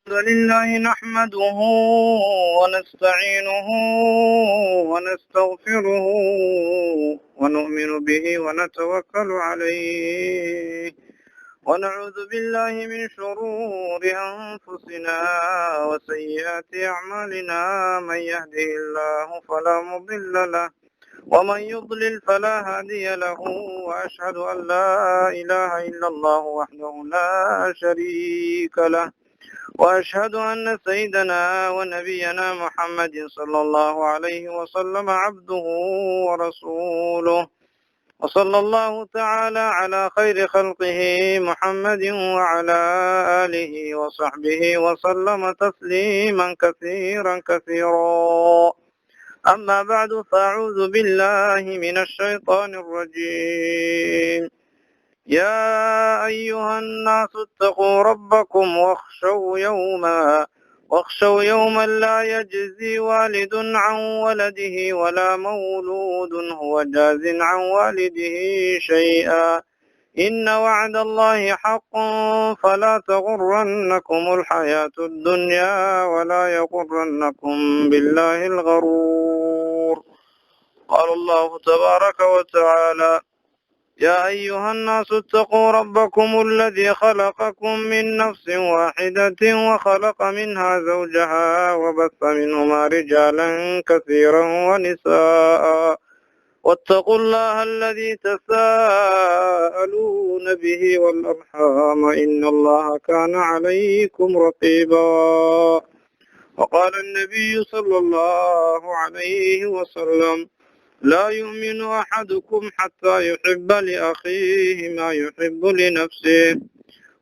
لله نحمده ونستعينه ونستغفره ونؤمن به ونتوكل عليه ونعوذ بالله من شرور أنفسنا وسيئات أعمالنا من يهده الله فلا مضل له ومن يضلل فلا هادي له وأشهد أن لا إله إلا الله وحده لا شريك له وأشهد أن سيدنا ونبينا محمد صلى الله عليه وسلم عبده ورسوله وصلى الله تعالى على خير خلقه محمد وعلى آله وصحبه وسلم تسليما كثيرا كثيرا. أما بعد، فأعوذ بالله من الشيطان الرجيم. يا أيها الناس اتقوا ربكم واخشوا يوما لا يجزي والد عن ولده ولا مولود هو جاز عن والده شيئا إن وعد الله حق فلا تغرنكم الحياة الدنيا ولا يغرنكم بالله الغرور. قال الله تبارك وتعالى: يا أيها الناس اتقوا ربكم الذي خلقكم من نفس واحدة وخلق منها زوجها وبث منهما رجالا كثيرا ونساء واتقوا الله الذي تساءلون به والأرحام إن الله كان عليكم رقيبا. وقال النبي صلى الله عليه وسلم: لا يؤمن أحدكم حتى يحب لأخيه ما يحب لنفسه.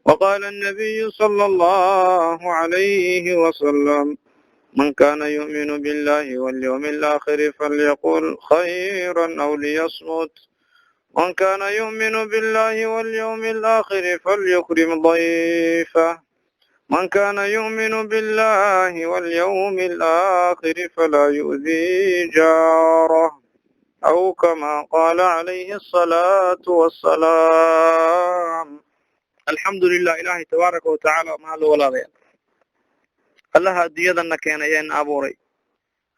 وقال النبي صلى الله عليه وسلم: من كان يؤمن بالله واليوم الآخر فليقل خيرا أو ليصمت. من كان يؤمن بالله واليوم الآخر فليكرم ضيفه. من كان يؤمن بالله واليوم الآخر فلا يؤذي جاره، أو كما قال عليه الصلاة والسلام. Alxamdu lilah, Ilaahay tabaaraka wa tacaala mahadlo. Walaalayaal, Allaha adduunyadana keenay ee na abuuray,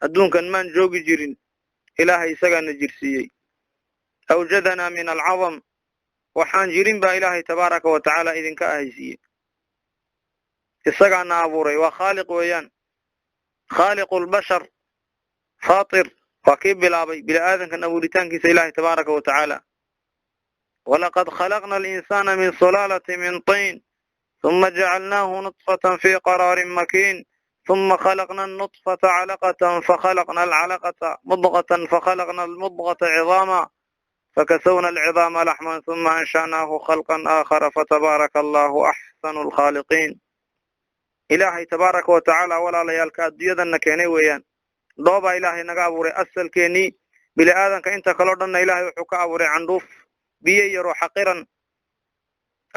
adduunkan maan joogi jirin, Ilaahay isagaana jirsiiyey. أوجدنا من العدم, waxaan jirin baa Ilaahay tabaaraka wa tacaala idinka ahaysiiyey. Isagaana abuuray, waa khaaliq weeyaan, خالق البشر فاطر, waa kii bilaabay bini aadankan abuuritaankiisa Ilaahay tabaaraka wa tacaala. ولقد خلقنا الإنسان من سلالة من طين ثم جعلناه نطفة في قرار مكين ثم خلقنا النطفة علقة فخلقنا العلقة مضغة فخلقنا المضغة عظاما فكسونا العظام لحما ثم أنشأناه خلقا آخر فتبارك الله أحسن الخالقين. Ilaahay tabaaraka wa tacaala, walaalayaalka, adduunyadana keenay weeyaan. Dhoobaa Ilaahay naga abuuray asalkeenii. Bini aadanka inta kaleo dhanna Ilaahay wuxuu ka abuuray candhuuf, biyo yaroo xaqiran.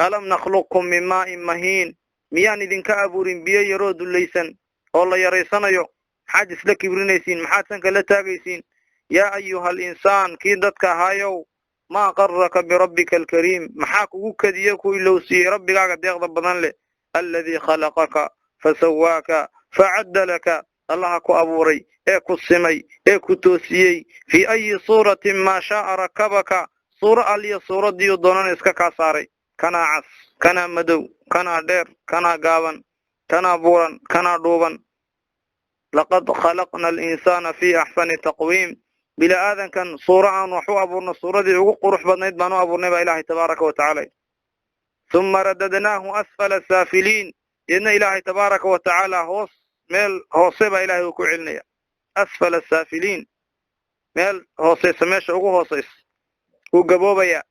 ألم نخلقكم من ماء مهين, miyaan idinka abuurin biyo yaroo dullaysan oo la yaraysanayo? Maxaad isla kibrinaysiin? Maxaad sanka la taagaysiin? يا أيها الإنسان, kii dadka ahaayow, ما غرك بربك الكريم, maxaa kugu kadiye, ku ilowsiiyey Rabbigaaga deeqda badan leh? الذي خلقك فسواك فعدلك, Allaha ku abuuray ee ku simay ee ku toosiyey. في أي صورة ما شاء ركبك, suuro aliya suuradiiu doonana iska kaa saaray. Kanaa cas, kanaa madow, kanaa dheer, kanaa gaaban, kanaa buuran, kanaa dhuuban. لقد خلقنا الإنسان في أحسن تقويم. Bini aadankan suuro aan wax u abuurno, suuradii ugu qurux badnayd baan u abuurnay baa Ilaahay tabaaraka wa tacaala. ثم رددناه أسفل سافلين, deedna Ilaahay tabaaraka wa tacaala hoos, meel hoose baa Ilahay uu ku celinaya. أسفل سافلين, meel hooseysa, meesha ugu hooseysa. Wuu gaboobaya,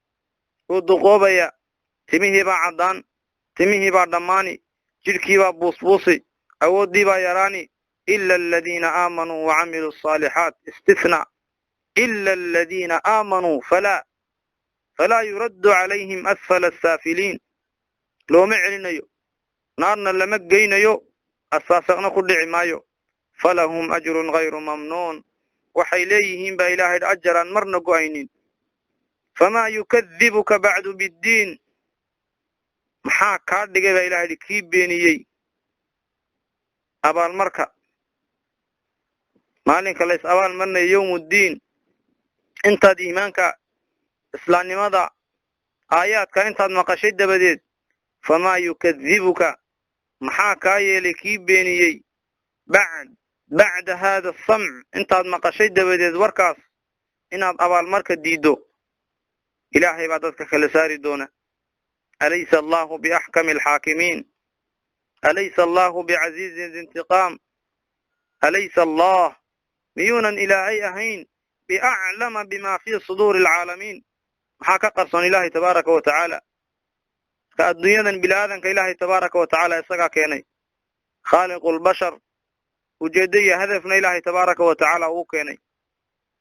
wuu duqoobaya, timihii baa caddaan, timihii baa dhammaani, jidhkii baa buusbuusi, awooddii baa yaraani. إلا الذين آمنوا وعملوا الصالحات, استثناء, إلا الذين آمنوا فلا يرد عليهم أسفل السافلين. Looma celinayo, naarna lama geynayo, asaasaqna ku dhici maayo. فلهم أجر غير ممنون, waxay leeyihiin baa Ilaahay ajar aan marna go'aynin. فما يكذبك بعد بالدين, maxaa kaa dhigay baa Ilahay kii beeniyey. Abaalmarka maalinka la is abaalmarinayo yowmuddiin. Intaad iimaanka islaamnimada aayaadka intaad maqashay dabadeed, famaa yukadibuka, maxaa kaa yeelay kii beeniyey? Bacda haada asamc, intaad maqashay dabadeed warkaas inaad abaalmarka diiddo, Ilaahay baa dadka kala saari doona. Alaysa Allahu biaxkami alxaakimiin? Alaysa Allahu bicasiizin dintiqaam? Alaysa Allah, miyuunan Ilaahay ahayn biaclama bima fii suduuri alcaalamiin? Maxaa ka qarsoon Ilaahay tabaaraka wa tacaala? Ka adduunyadan bini aadanka Ilaahay tabaaraka wa tacaala isagaa keenay, khaaliqu lbashar, ujeeddo iyo hadafna Ilaahay tabaaraka wa tacaala uu keenay.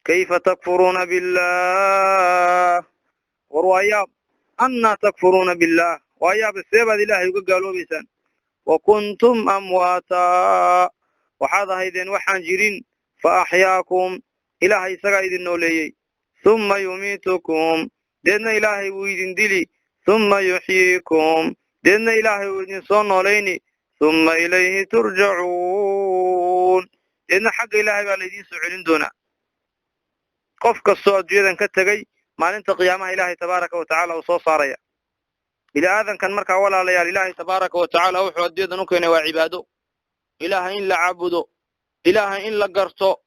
Kayfa takfuruuna billah? War waa yaab. Annaa takfuruuna billah, waa yaab, see baad Ilaahay uga gaaloobaysaan? Wa kuntum amwaataa, waxaad ahaydeen waxaan jirin. Fa axyaakum, Ilaahay isagaa idin nooleeyey. Summa yumiitukum, deedna Ilaahay wuu idin dili. Summa yuxyiikum, deedna Ilaahay wuu idin soo noolayni. Summa ilayhi turjacuun, deedna xagga Ilaahay baa laydiin soo celin doonaa. Qof kastoo adduunyadan ka tegey maalinta qiyaamaha Ilaahay tabaaraka wa tacaala uu soo saaraya bini aadankan. Markaa walaalayaal, Ilaahay tabaaraka wa tacaala wuxuu adduunyadan u keenay waa cibaado, Ilaahay in la caabudo, Ilaahay in la garto,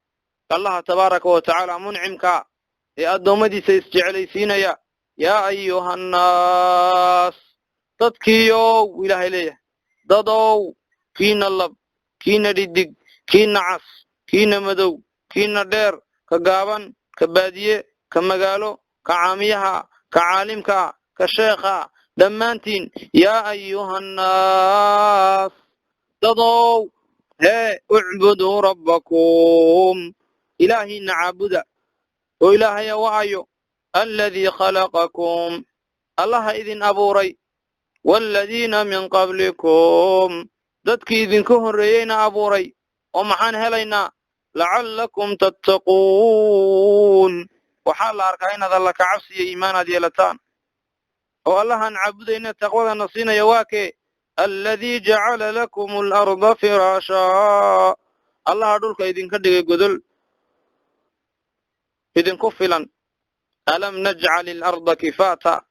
Allaha tabaaraka wa tacaala muncimka ee addoommadiisa isjeclaysiinaya. Yaa ayuha annaas, dadkiiyow, Ilaahay leeyahay, dadow, kiina lab, kiina dhidig, kiina cas, kiina madow, kiina dheer, ka gaaban, ka baadiye, ka magaalo, ka caamiyaha, ka caalimka, ka sheekha, dhammaantiin, yaa ayuha annaas, dadow hee, ucbuduu rabbakum, Ilaahiina caabuda. Oo Ilaahaya wa'ayo? Aladii khalaqakum, Allaha idin abuuray. Waaladiina min qablikum, dadkii idinka horreeyeyna abuuray. Oo maxaan helaynaa? Lacallakum tattaquun, waxaa la arkaa inaad Alla ka cabsiyo iimaanaad yeelataan. Oo Allahaan caabudayna taqwadana siinaya waa kee? Aladii jacala lakum alarda firaashaa, Allaha dhulka idinka dhigay godol idinku filan. Alam najcal ilarda kifaata,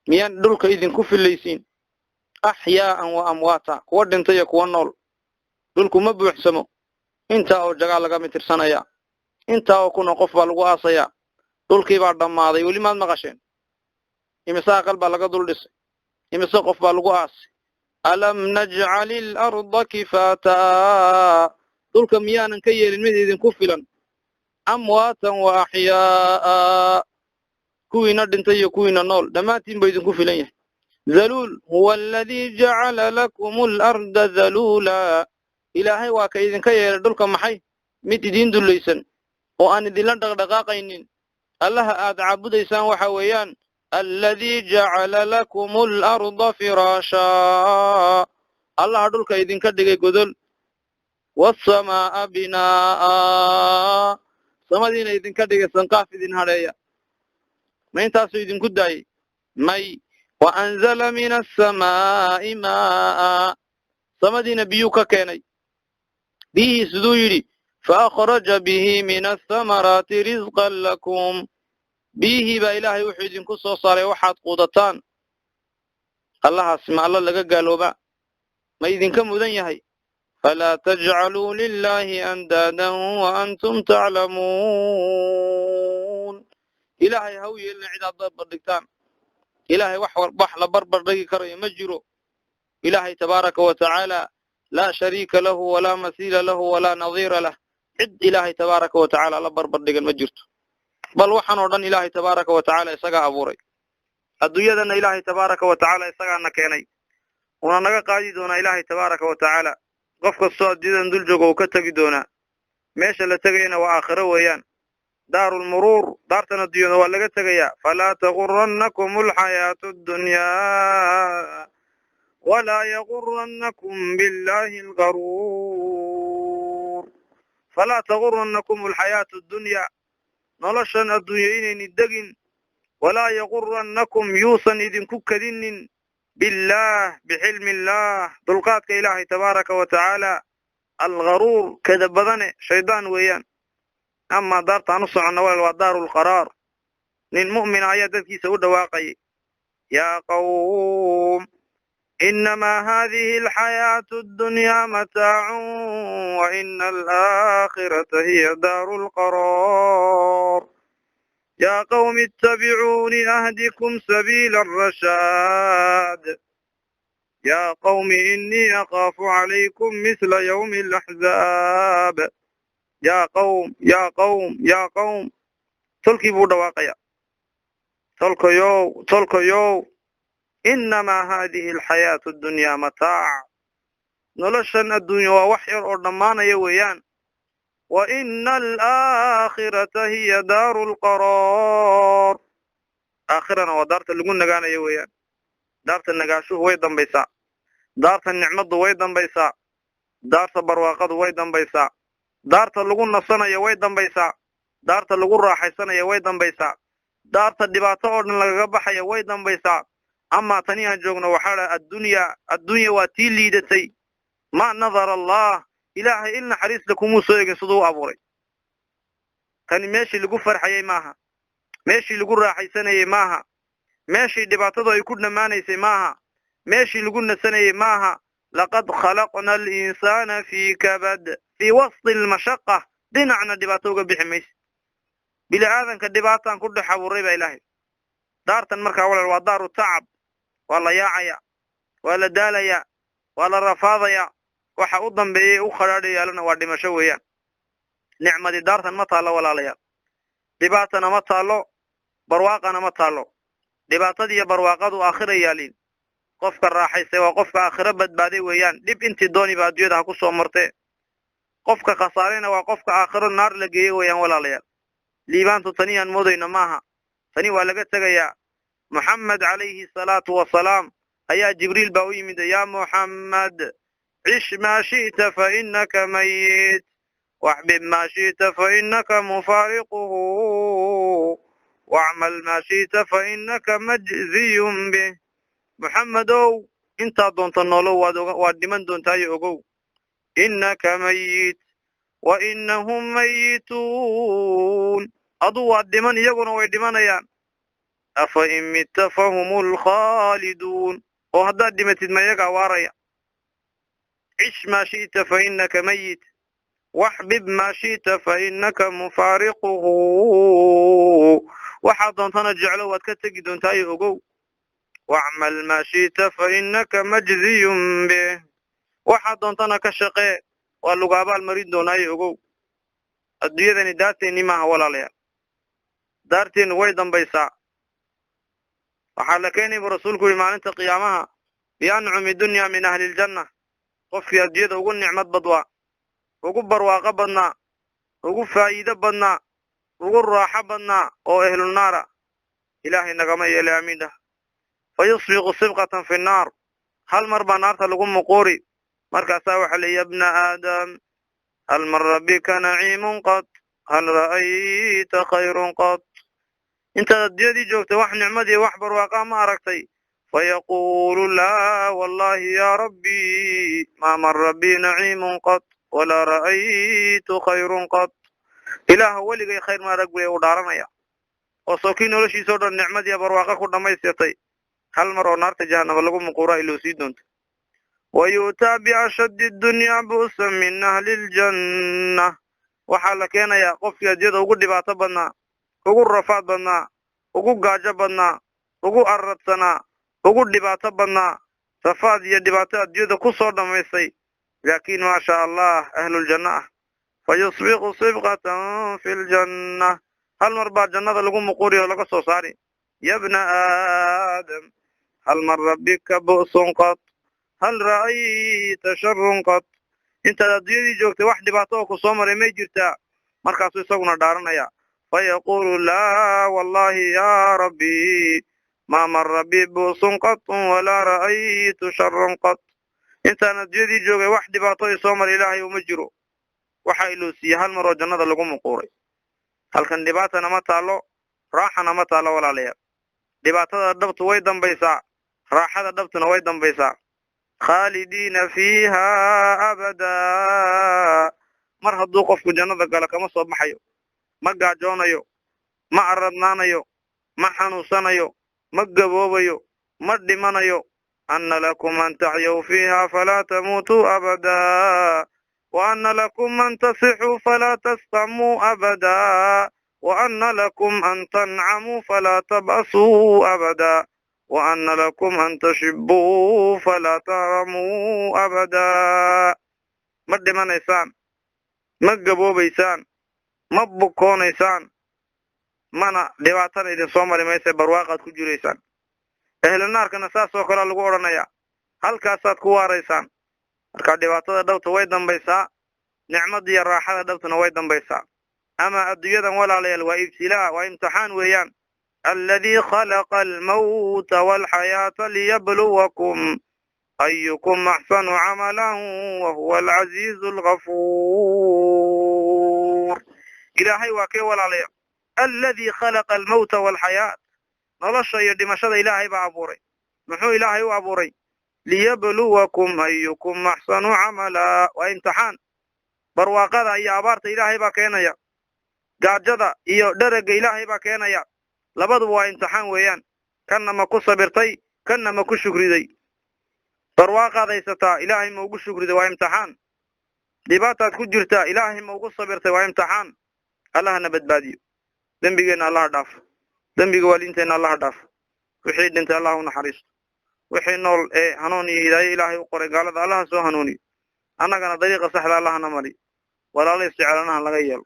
miyaan dhulka idinku filaysiin? Axyaa'an wa amwaata, kuwa dhintay iyo kuwa nool, dhulku ma buuxsamo. Intaa oo jagaa laga mitirsanaya, intaa oo kuna qof baa lagu aasayaa, dhulkii baa dhammaaday. Weli maad maqasheen imise aqal baa laga dul dhisay, imise qof baa lagu aasay? Alam najcal ilarda kifaata, dhulka miyaanan ka yeelin mid idinku filan? Amwaatan wa axyaa'a, kuwiina dhintay iyo kuwiina nool, dhammaantiin ba idinku filan yahay. Zaluul, huwa aladii jacala lakum alarda zaluula, Ilaahay waa ka idinka yeelay dhulka maxay? Mid idiin dullaysan oo aan idinla dhaqdhaqaaqaynin. Allaha aad caabudaysaan waxa weeyaan aladii jacala lakum alarda firaashaa, Allaha dhulka idinka dhigay godol. Wasamaa'a binaa'a, samadiina idinka dhigay sanqaaf idin hadheeya. Ma intaasuu idinku daayey? May. Wa anzala min asamaa'i maa'a, samadiina biyuu ka keenay. Biyihii siduu yidhi? Fa akhraja bihi min athamaraati risqan lakum, biyihii baa Ilaahay wuxuu idinku soo saaray waxaad quudataan. Allahaas ma Alla laga gaalooba ma idinka mudan yahay? Falaa tajcaluu lilaahi andaadan wa antum taclamuun. Ilaahay ha u yeelina cid aad barbardhigtaan. Ilaahay wax la barbardhigi karayo ma jiro. Ilaahay tabaaraka wa tacaala laa shariika lahu walaa masiila lahu walaa nadiira lah. Cid Ilaahay tabaaraka wa tacaala la barbardhigan ma jirto. Bal waxaan oo dhan Ilaahay tabaaraka wa tacaala isagaa abuuray. Adduunyadana Ilaahay tabaaraka wa tacaala isagaana keenay, una naga qaadi doonaa Ilaahay tabaaraka wa tacaala. Qof kastoo adduunyadan dul jooga uu ka tegi doonaa. Meesha la tegayana waa aakhiro weeyaan, daarulmuruur. Daartan adduunyada waa laga tegayaa. Falaa tagurannakum alxayaatu addunyaa walaa yagurannakum billahi algaruur. Falaa tagurannakum alxayaatu addunyaa, noloshan adduunyo inayni degin. Walaa yagurannakum, yuusan idinku kadinin, billaah, bixilmi illaah, dulqaadka Ilaahay tabaaraka wa tacaala. Algharuur kada badane shaydaan weeyaan. Amaa daarta aan u soconno walaal waa daaru lqaraar. Nin mu'mina ayaa dadkiisa u dhawaaqayay, yaa qawm inamaa hadihi alxayaatu addunyaa mataacun wa ina alaakhirata hiya daaru lqaraar. Yaa qawmi ittabicuuni ahdikum sabiila arashaad. Yaa qawmi inii akhaafu calaykum misla yawmi alaxzaab. Yaa qawm, yaa qawm, yaa qawm. Tolkii buu dhawaaqaya, tolkayow, tolkayow, inamaa haadihi alxayaatu addunyaa mataac. Noloshan adduunya waa wax yar oo dhammaanaya weeyaan. Wa ina alaakhirata hiya daaru lqaraar. Aakhirana waa daarta lagu nagaanayo weeyaan. Daarta nagaashuhu way dambaysaa, daarta nicmaddu way dambaysaa, daarta barwaaqadu way dambaysaa, daarta lagu nasanayo way dambaysaa, daarta lagu raaxaysanayo way dambaysaa, daarta dhibaato oo dhan lagaga baxayo way dambaysaa. Amaa tani aan joogno waxaa dhaha addunya, addunya waa tii liidatay. Ma nadara allah, ilaahay il naxariisla kumuu soo egin siduu u abuuray. Tani meeshii lagu farxayay maaha, meeshii lagu raaxaysanayey maaha, meeshii dhibaatadu ay ku dhammaanaysay maaha, meeshii lagu nasanayey maaha. Laqad khalaqna alinsaana fii kabad, fii wasti almashaqa. Dhinacna dhibaato uga bixi mayse. Bini aadanka dhibaataan ku dhex abuuray baa ilaahay. Daartan markaa walaal waa daaru tacab. Waa la yaacaya, waa la daalaya, waa la rafaadaya. Waxa u dambeeyay u khadhaadhayaalana waa dhimasho weeyaan. Nicmadii daartan ma taallo walaalayaal, dhibaatana ma taallo, barwaaqana ma taallo. Dhibaatadii iyo barwaaqadu aakhira yaaliin. Qofka raaxaystay waa qofka aakhiro badbaaday weeyaan. Dhib intii dooniba adduunyada ha ku soo martee. Qofka khasaarayna waa qofka aakhiro naar la geeyey weeyaan walaalayaal. Liibaantu tani aan moodayno maaha, tani waa laga tegayaa. Moxamed calayhi salaatu wasalaam ayaa Jibriil baa u yimid, yaa Muxamed, cish maa shi'ta fa innaka mayit, waxbib maa shi'ta fa innaka mufaariquhu, wacmal maa shi'ta fa innaka majziyun bih. Moxamedow, intaad doonto noolow, waad dhiman doontaayo ogow. Innaka mayit wa innahum mayituun. Aduu waad dhiman, iyaguna way dhimanayaan. Afa in mitta fahum alkhaaliduun. Oo haddaad dhimatid ma iyagaa waaraya? Cish maa shi'ta fa innaka mayit, waxbib maa shi'ta fa innaka mufaariquhu. Waxaad doontana jeclo, waad ka tegi doontaayo ogow. Wacmal maa shi'ta fa innaka majziyun bih. Waxaad doontana ka shaqee, waa lagu abaal marin doonaayo ogow. Adduunyadani daarteenni maaha walaalayaal, daarteennu way dambaysaa. Waxaa la keenay buu rasuulku yihi maalinta qiyaamaha biancumi dunya min ahli ljanna. Qofkii adduunyada ugu nicmad badwaa, ugu barwaaqo badnaa, ugu faa'iido badnaa, ugu raaxo badnaa oo ehlunaara. Ilaahay nagama yeelay, aamiin dhah. Fa yusbiqu sibqatan fi nnaar. Hal mar baa naarta lagu muquuri. Markaasaa waxaa le, ya bna aadam, hal mara bika naciimun qad, hal ra'ayta khayrun qad? Intaad adduunyadii joogtay wax nicmadii wax barwaaqaa ma aragtay? Fayaquulu laa wallahi ya rabbii, maa mara bi naciimun qad, walaa ra'aytu khayrun qad. Ilaah, weligay khayr ma arag buy u dhaaranaya. Oo soo kii noloshiisao dhan nicmadiiya barwaaqa ku dhammaystirtay, hal mar oo naarta jahanaba lagu muquuraa iloo sii doonto. Wa yu'taa biashaddi addunyaa bu'san min ahli ljanna. Waxaa la keenayaa qofkii adduunyada ugu dhibaato badnaa, ugu rafaad badnaa, ugu gaajo badnaa, ugu arradsanaa, ugu dhibaato badnaa, rafaad iyo dhibaato adduunyada ku soo dhammaystay, laakiin maasha allah ahluljanna ah. Fa yusbiqu sibqatan fi ljanna. Hal mar baa jannada lagu muquuri oo laga soo saari. Ya bna aadam, hal mara bika bu'sun qad, hal ra'ayta sharun qad? Intaad adduunyadii joogtay wax dhibaato oo ku soo maray may jirtaa? Markaasuu isaguna dhaaranaya. Fayaquulu laa wallahi ya rabbii, maa mara bi bu'sun qatun walaa ra'aytu sharan qad. Intaan adduunyadii joogay wax dhibaato i soo maray ilaahay uma jiro. Waxaa iloosiiyey hal mar oo jannada lagu muquuray. Halkan dhibaatana ma taallo, raaxana ma taallo walaalayaal. Dhibaatada dhabtu way dambaysaa, raaxada dhabtuna way dambaysaa. Khaalidiina fiiha abadaa. Mar hadduu qofku jannada galo kama soo baxayo, ma gaajoonayo, ma aradnaanayo, ma xanuunsanayo, ma gaboobayo, ma dhimanayo. Anna lakum an taxyaw fiiha falaa tamuutuu abadaa, wa anna lakum an tasixuu falaa tasqamuu abadaa, wa anna lakum an tancamuu falaa tab'asuu abadaa, wa anna lakum an tashibuu falaa tahramuu abadaa. Ma dhimanaysaan, ma gaboobaysaan, ma bukoonaysaan, mana dhibaatana idin soo mari maysa, barwaaqaad ku jiraysaan. Ehlu naarkana saas oo kalea lagu odhanayaa, halkaasaad ku waaraysaan. Marka dhibaatada dhabta way dambaysaa, nicmada iyo raaxada dhabtuna way dambaysaa. Ama adduunyadan walaalayaal waa ibtilaa, waa imtixaan weeyaan. Alladii khalaqa almawta waalxayaata liyabluwakum ayukum axsanu camalan wa huwa alcaziizu alghafuur. Ilaahay waa kee walaalayaal? Alladii khalaqa almawta waalxayaat, nolosha iyo dhimashada ilaahay baa abuuray. Muxuu ilaahay u abuuray? Liyabluwakum ayukum axsanu camala. Waa imtixaan. Barwaaqada iyo abaarta ilaahay baa keenaya, gaajada iyo dheragga ilaahay baa keenaya. Labaduba waa imtixaan weeyaan. Kanna ma ku sabirtay, kanna ma ku shukriday? Barwaaqaad haysataa, ilaahay ma ugu shukriday? Waa imtixaan. Dhibaataad ku jirtaa, ilaahay ma ugu sabirtay? Waa imtixaan. Allahna badbaadiyo, dembigeenna allaha dhaafo, dembiga waaliinteenna allaha dhaafo, wixii dhintay allah u naxariisto, wixii nool ee hanuun iyo hidaayo ilaahay u qoray gaalada allaha soo hanuuniyo, annagana dariiqa saxda allahna mariyo, walaala isjeclanaha laga yeelo,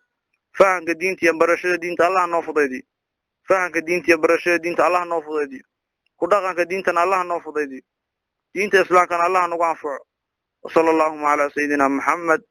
fahamka diinta iyo barashada diinta allaha noo fudaydiyo, fahamka diinta iyo barashada diinta allaha noo fudaydiyo, ku dhaqanka diintana allaha noo fudaydiyo, diinta islaamkana allaha nagu anfaco. Wasala allahuma calaa sayidina maxamed.